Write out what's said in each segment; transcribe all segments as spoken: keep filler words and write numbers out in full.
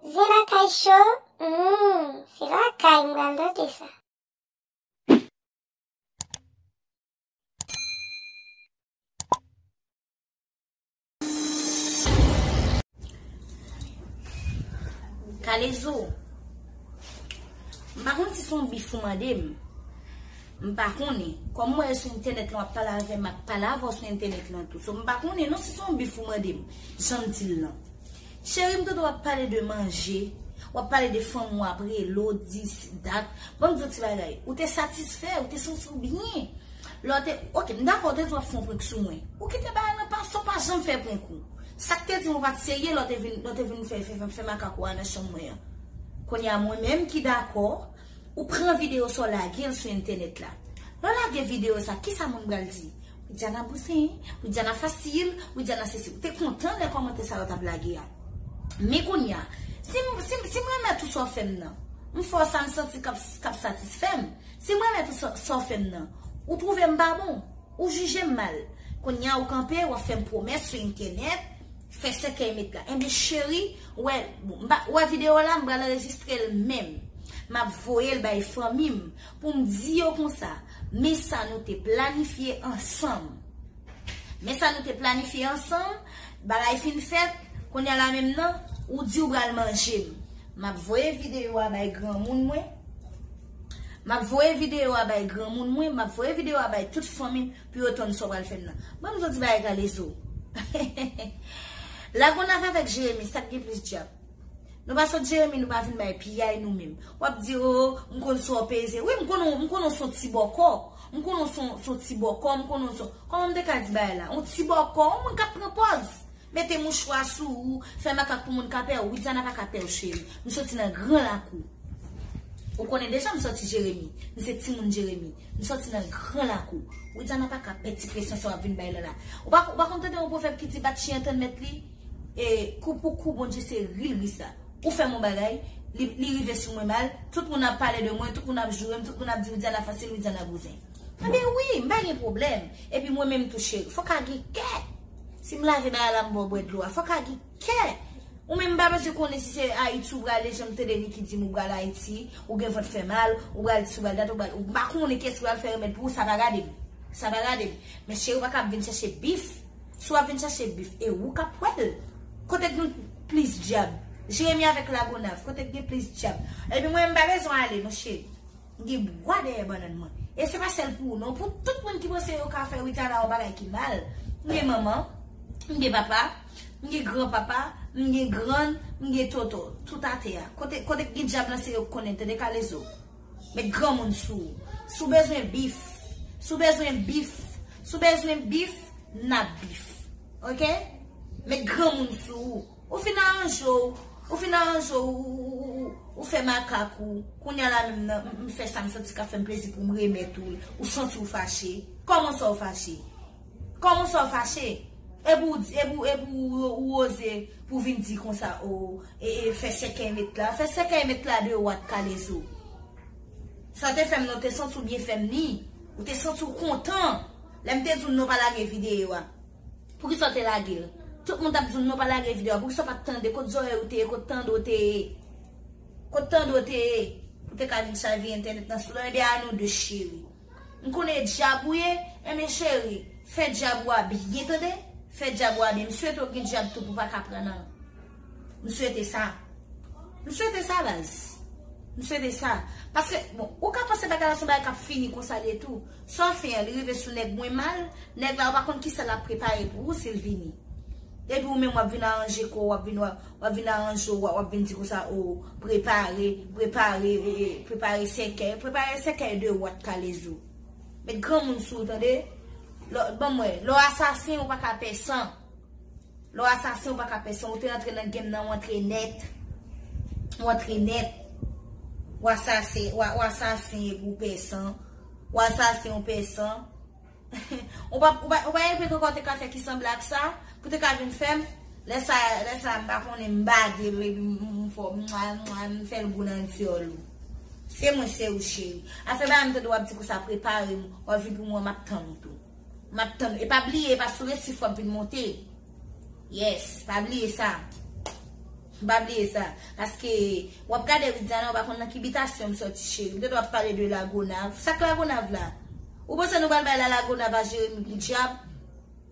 Zen lakay cho, hmm, se lakay m pral tande sa. Kalezo, m pa konn si se yon bif ou mande m. M pa konnen. Kòm m wè sou entènèt lan w ap pale avè m, m ap pale avè w sou entènèt lan tou. So, m pa konnen non si se yon bif ou mande m. Jan m di l lan. Cheri, m tande w ap pale de manje, w ap pale de fanm ou ap rele w, dis, dat. Ban m di w ti bagay. Ou te satisfè, ou te santi w byen. Lè w te, oke, m dakò, w te di w ap fè yon prank sou mwen. Ou kite bagay lan pase, w pa janm fè prank ou. Sa k te di m ou pa t serye lè w te vin, lè w te vin fè, fè, fè, fè makak ou a nan chanm mwen an. Kounye a, mwen menm ki dakò, ou pran videyo sa w lage l sou entènèt la. Lè w lage videyo sa, kisa moun pral di? Widiana bouzen, Widiana fasil, Widiana sesi. Ou te kontan lè kòmantè sa yo t ap lage a. Men kounye a, si m, si m, si m renmèt ou sa w fè m nan, m fè w sa m santi k ap, k ap satisfè m. Si m renmèt ou sa, sa w fè m nan, ou twouve m pa bon, ou jije m mal. Kounye a, ou kanpe, w ap fè m pwomès sou entènèt, fè sèkèy met la. Enben, cheri, w wè, bon, m pa, w wè videyo la, m pral anrejistre l menm. M ap voye l bay fanmi m pou m di yo konsa, men sa nou te planifye ansanm. Men sa nou te planifye ansanm, bagay fin fèt, kounye a la menm nan, ou di w pral manje m. M ap voye videyo a bay granmoun mwen. M ap voye videyo a bay granmoun mwen, m ap voye videyo a bay tout fanmi m pou yo tann sa w pral fè m nan. Ban m di w ti bagay Kalezo. Lagonav avèk Jeremi, sa k gen plis djab? Nou pa sot Jeremi, nou pa vin bay piyay nou menm. W ap di, o, m konn sa w peze. Wi, m konn, m konn w se yon ti bòkò. M konn w se yon, se yon ti bòkò, m konn w se yon, kòman m te ka di bagay la? Yon ti bòkò, yon moun k ap pran pòz. Mete mouchwa sou ou, fè makak pou moun ka pè w. Widiana pa ka pè w, cheri. M soti nan gran lakou. Ou konnen deja m soti Jeremi. M se timoun Jeremi. M soti nan gran lakou. Widiana pa ka pè ti presyon sa w ap vin bay la la. Ou pa, ou pa konn tande yon pwovèb ki di bat chyen tann mèt li? E, kou pou kou, Bondye se ri l ri sa. Ou fè m yon bagay, li, li rive sou mwen mal, tout moun ap pale de mwen, tout moun ap joure m, tout moun ap di Widiana fasil, Widiana bouzen. Enben wi, m pa gen pwoblèm. Epi mwen menm tou cheri, fòk a gen kè. Si m lave bagay la, m ba w bwè dlo a, fòk a gen kè. Ou menm m pa bezwen konnen si se Ayiti ou prale, jan m tande Niki di m ou pral Ayiti, ou gen vant fè mal, ou pral di si ou pral dat, ou pral, ou m pa konnen kiyès ki pral fè remèd pou ou, sa pa gade m. Sa pa gade m. Men cheri, ou pa ka ap vin chache bif. Si w ap vin chache bif, e ou k ap wè l. Kote k gen plis djab? Jeremi avèk Lagonav, kote k gen plis djab? Epi mwen, m pa bezwen ale, non, cheri. M gen bwa dèyè bannann mwen. E se pa sèl pou ou, non. Pou tout moun ki panse yo ka fè Widiana yon bagay ki mal. M gen manman, m gen papa, m gen granpapa, m gen grann, m gen tonton. Tout atè a. Kote, kote k gen djab lan, se yo k konnen, tande Kalezo. Met granmoun sou ou. Si w bezwen bif, si w bezwen bif, si w bezwen bif, n ap bif. Oke? Met granmoun sou ou. Ou fin aranje w, ou fin aranje w, ou, ou, ou, ou, ou fè makak ou. Kounye a la menm nan, m, m fè sa m santi k ap fè m plezi pou m remèt ou l. Ou santi w fache. Kòman sa w fache? Kòman sa w fache? Epi w di, epi w, epi w, ou oze pou w vin di konsa, o, e, e, fè sèkèy met la. Fè sèkèy met la de wat Kalezo. Sa te fè m nan, ou te santi w byen fè m ni. Ou te santi w kontan. Lè m te di w non pa lage videyo a. Poukisa w te lage l? Tout moun t ap di w non pa lage videyo a. Poukisa w pa t tande? Kot zòrèy ou te ye? Kot tande w te ye? Kot tande w te ye? Ou te ka vin chavire entènèt nan sou lè. Ebyen, a nou de cheri. M konnen djab ou ye, enben cheri, fè djab ou a byen, tande? Fè djab ou a byen. M swete w gen djab tou pou w pa ka pran nan. M swete sa. M swete sa, baz. M swete sa. Paske, bon, ou ka panse bagay la se yon bagay k ap fini konsa li ye tou. Sa w fè an, li rive sou nèg mwen mal, nèg la ou pa konn kisa l ap prepare pou ou si l vini. Epi ou menm w ap vin aranje kò w, w ap vin, w ap, w ap vin aranje w, w ap vin di konsa, o, prepare, prepare, e, e, prepare sèkèy, prepare sèkèy de wat Kalezo. Met granmoun sou ou, tande? Lè, ban m wè, lè w asasen, ou pa ka pè san. Lè w asasen, ou pa ka pè san. Ou te rantre nan game nan, ou antre nèt. Ou antre nèt. Ou asasen, ou, ou asasen epi ou pè san. Ou asasen, ou pè san. Ou pa, ou pa, ou pa gen prank ankò w te ka fè ki sanble ak sa, pou te ka vin fè m. Lè sa, lè sa, m pa konnen, m bade l, epi m, m, m fè, m, m, m fè l gou nan dyòl ou. Se mwen, se ou, cheri. Afè ba m tande w ap di konsa, prepare m, w ap vin pou mwen, m ap tann ou tou. M ap tann ou. E pa bliye, e pa sou resif w ap vin monte. Yes, pa bliye sa. M pa bliye sa. Paske w ap gade Widiana, ou pa konn nan ki bitasyon m sòti, cheri. M te dwe ap pale de Lagonav. Sa k Lagonav la? Ou panse nou pral bay la Lagonav a Jeremi Diab?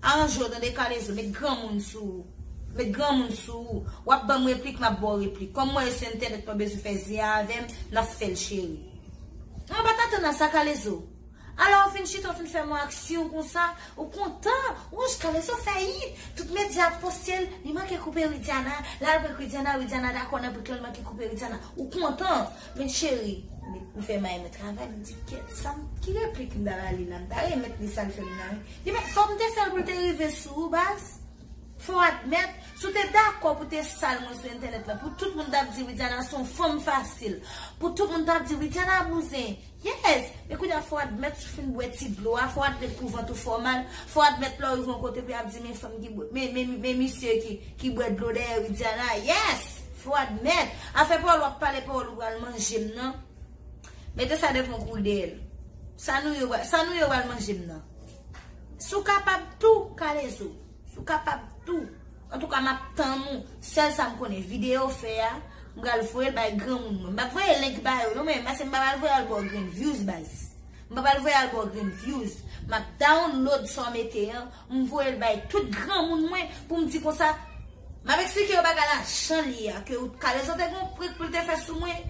Aranje w tande, Kalezo, met granmoun sou ou. Met granmoun sou ou. W ap ban m replik, m ap ba w replik. Kòm mwen sou entènèt, pa bezwen fè zen avè m, n ap fè l, cheri. Mwen pa t atann a sa, Kalezo. Alò, ou fin chita, ou fin fè m yon aksyon konsa, ou kontan, ou wè Kalezo fè hit, tout medya ap poste l, li manke koupe Widiana, l al prank Widiana, Widiana dakò nan prank lan, li manke koupe Widiana, ou kontan. Men cheri, ou fè may mwen travay, m di, kèt, sa m, ki replik m ta ba li la, m ta remèt li sa l fè m nan, wi. Li men, fò m te fè l pou l te rive sou ou, baz. Fò w admèt, si w te dakò pou te sal mwen sou entènèt la, pou tout moun t ap di Widiana se yon fanm fasil, pou tout moun t ap di Widiana bouzen, yes, men kounye a fò w admèt si w fin bwè ti dlo a, fò w admèt pou vant ou fè w mal, fò w admèt lè w rive yon kote pou y ap di men fanm ki bwè, men, men, men misye ki, ki bwè dlo dèyè Widiana, yes, fò w admèt. Afè pawòl w ap pale, pawòl ou pral manje m nan, mete sa devan w kou dèyè l. Sa nou yo, sa nou yo pral manje m nan. Si w kapab tou, Kalezo. Si w kapab tou. Antouka, m ap tann ou. Sèl sa m konnen, videyo w fè a, m pral voye l bay granmoun mwen. M p ap voye link ba yo, non, men, paske m pa pral voye al ba w grenn views, baz. M pa pral voye al ba w grenn views. M ap download sa w mete an, m voye l bay tout granmoun mwen pou m di konsa, m ap eksplike yo bagay la jan l ye a, ke Kalezo te gen yon prank pou l te fè sou mwen.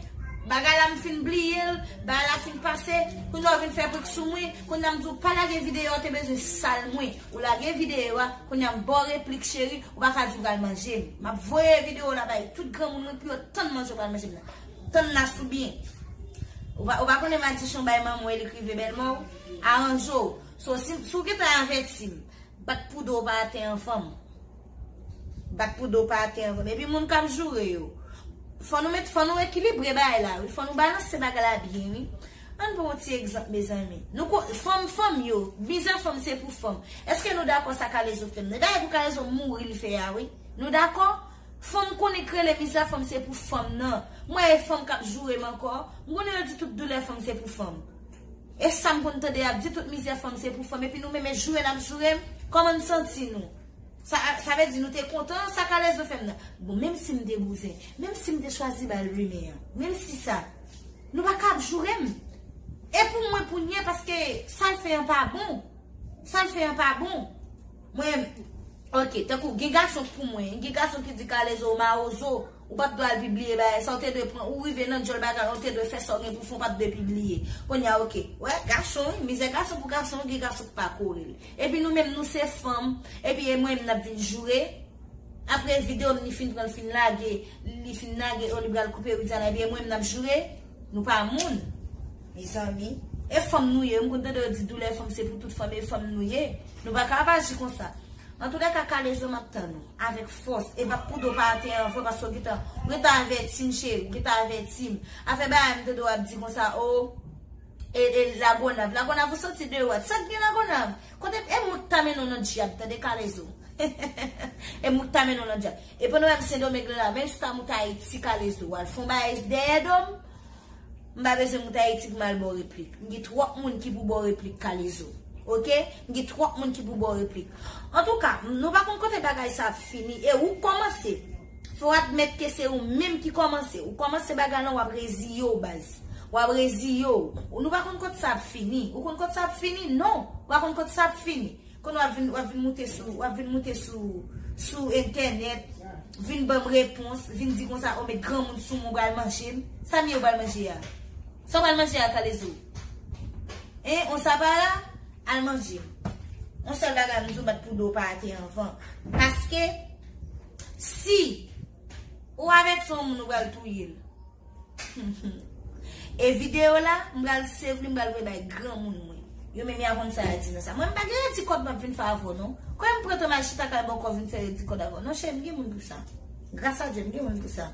Bagay la m fin bliye l, bagay la fin pase, kounye a w vin fè prank sou mwen, kounye a m di w pa lage videyo a, w te bezwen sal mwen. Ou lage videyo a, kounye a m ba w replik cheri, ou pa ka di w pral manje m. M ap voye videyo la bay tout granmoun mwen pou yo tann manje w pral manje m nan. Tann la sou byen. Ou pa, ou pa konnen madichon bay manman w e li k rive bèlmè w? Aranje w. So, si, si w gentan avèti m, bat pou do w pa atè anvan m. Bat pou do w pa atè anvan m. Epi moun k ap joure yo. Fò nou met, fò nou ekilibre bagay la, wi. Fò nou balanse bagay la byen, wi. Ann pran yon ti egzanp, mezanmi. Nou ko, fanm, fanm yo, mizè fanm se pou fanm. Èske nou dakò sa Kalezo fè m nan? Dayè pou Kalezo mouri l fè a, wi. Nou dakò? Fanm konnen k rele mizè fanm se pou fanm nan. Mwen e fanm k ap joure m ankò. M konnen yo di tout doulè fanm se pou fanm. E sa m konn tande y ap di tout mizè fanm se pou fanm. Epi nou menm e joure n ap joure m. Kòman n santi nou? Sa, sa vle di nou te kontan sa Kalezo fè m nan. Bon, menm si m te bouzen, menm si m te chwazi ba l rimè an, menm si sa, nou pa ka ap joure m. E pou mwen pou n ye, paske sa l fè an pa bon. Sa l fè an pa bon. Mwen, ok, tankou gen gason k pou mwen, gen gason ki di Kalezo ou mawozo, ou p ap dwe al pibliye bagay sa, ou te dwe pran, ou rive nan djòl bagay, ou te dwe fè sa w gen pou fè, ou p ap dwe pibliye. Kounye a, ok, wè, gason, wi, mizè gason pou gason, gen gason k pa kore l. Epi nou menm, nou se fanm, epi e mwen menm n ap vin joure. Apre videyo m, li fin pran, l fin lage, li fin lage, o, li pral koupe Widiana, epi e mwen menm n ap joure. Nou pa moun. Mezanmi, e fanm nou ye, m konn tande yo di doulè fanm se pou tout fanm, e fanm nou ye. Nou pa ka ap aji konsa. Antoulèka, Kalezo, m ap tann ou avèk fòs. E bat pou do w pa atè anvan, paske w gentan, w gentan avèti m, cheri, w gentan avèti m. Afè bagay m tande w ap di konsa, o, e, e Lagonav. Lagonav, ou soti deyò a. Sa k gen Lagonav? Kote, e mwen k ta mennen w nan dyab, tande, Kalezo. E mwen k ta mennen w nan dyab. E pandan w wè m Sendomeng la, menm si w ta moute Ayiti, Kalezo, w al fè yon bagay dèyè do m, m pa bezwen moute Ayiti pou m al ba w replik. M gen twòp moun ki pou ba w replik, Kalezo. Ok? M gen twòp moun ki pou ba w replik. Antouka, nou pa konn kote bagay sa ap fini. E ou k kòmanse. Fò w admèt ke se ou menm ki kòmanse. Ou kòmanse bagay lan, w ap reziye w, baz. W ap reziye w. Ou, nou pa konn kote sa ap fini. Ou konn kote sa ap fini? Non. Ou pa konn kote sa ap fini. Kounye a w ap vin, w ap vin moute sou, w ap vin moute sou, sou entènèt, vin ban m repons, vin di konsa, o, met granmoun sou mwen, w pral manje m. Sa m ye, w pral manje a? Sa w pral manje a, Kalezo? Hein, on sa pa la? Al manje m. Yon sèl bagay m di w, bat pou do w pa atè anvan. Paske, si ou avèti yon moun, ou pral touye l. E videyo la, m pral save li, m pral voye bay granmoun mwen. Yo menm y a konn sa y a di nan sa. Mwen, m pa gen redi kòd m ap vin fè avè w, non. Kòm m pran tan m al chita kay bòkò vin fè redi kòd avè w. Non, cheri, m gen moun pou sa. Gras a Dye, m gen moun pou sa.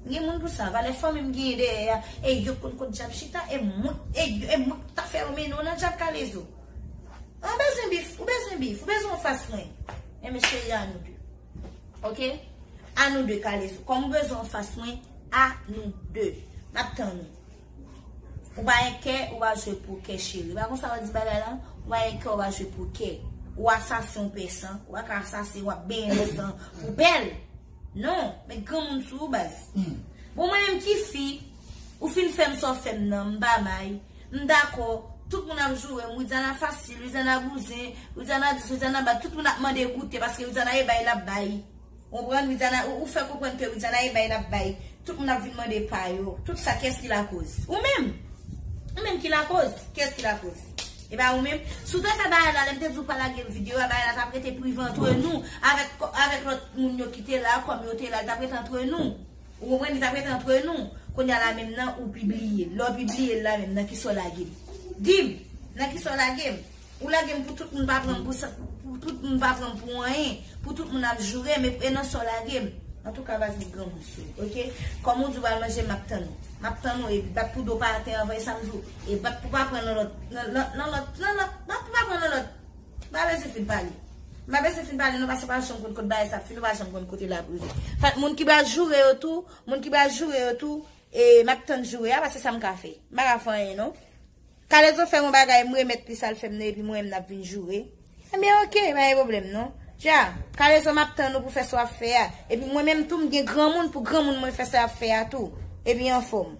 M gen moun pou sa. Valè fanmi m genyen dèyè a. E yo konn kot dyab chita, e mwen, e yo, e mwen k ta fè yo mennen w nan dyab, Kalezo. Ou bezwen bif, ou bezwen bif, ou bezwen anfas mwen. Enben, cheri, a nou de. Ok? A nou de, Kalezo. Kòm ou bezwen anfas mwen, a nou de. M ap tann ou. Ou pa gen kè, ou pa jwe pokè, cheri. Pa konsa w di bagay lan? Ou pa gen kè, ou pa jwe pokè. Ou asasen, ou pè san. Ou pa ka asasen, w ap benyen nan san poubèl. Non, met granmoun sou ou, baz. Bon, mwen menm ki fi, ou fin fè m sa w fè m nan, m pa may, m dakò. Tout moun ap joure m, Widiana fasil, Widiana bouzen, Widiana dis, Widiana bat, tout moun ap mande goute, paske Widiana e bay l ap bay. Ou konprann? Widiana, ou, ou fè konprann ke Widiana e bay l ap bay. Tout moun ap vin mande pa yo. Tout sa, kiyès ki lakoz? Ou menm. Ou menm ki lakoz. Kiyès ki lakoz? E pa ou menm? Si w te fè bagay la, lè m te di w pa lage videyo a, bagay la t ap rete prive antre nou, avèk, avèk lòt moun yo ki te la, kòm yo te la, li t ap rete antre nou. Ou konprann? Li t ap rete antre nou. Kounye a la menm nan, ou pibliye l. Lè w pibliye l la menm, nan kisa w lage m? Di m, nan kisa w lage m? Ou lage m pou tout moun pa pran m pou sa, pou tout moun pa pran m pou anyen, pou tout moun ap joure m, e, e nan sa w lage m. Antouka, baz, met granmoun sou ou, oke? Kòm ou di w al manje, m ap tann ou. M ap tann ou, e bat pou do pa atè anvan, e sa m di w. E bat pou pa pran nan lòt, nan, nan, nan lòt, nan lòt, bat pou pa pran nan lòt. M pa bezwen fin pale. M pa bezwen fin pale, non, paske w pa janm konn kot bagay sa ap fini, w pa janm konn kote l ap rive. Fèt, moun ki pral joure yo tou, moun ki pral joure yo tou, e m ap tann joure a, paske sa m ka fè. M pa ka fè anyen, non. Kalezo fè m yon bagay, m remèt li sa l fè m nan, epi mwen menm n ap vin joure. Ebyen, oke, pa gen pwoblèm, non. Dja, Kalezo, m ap tann ou pou fè sa w ap fè a. Epi mwen menm tou, m gen granmoun pou granmoun mwen fè sa y ap fè a tou. Epi anfòm.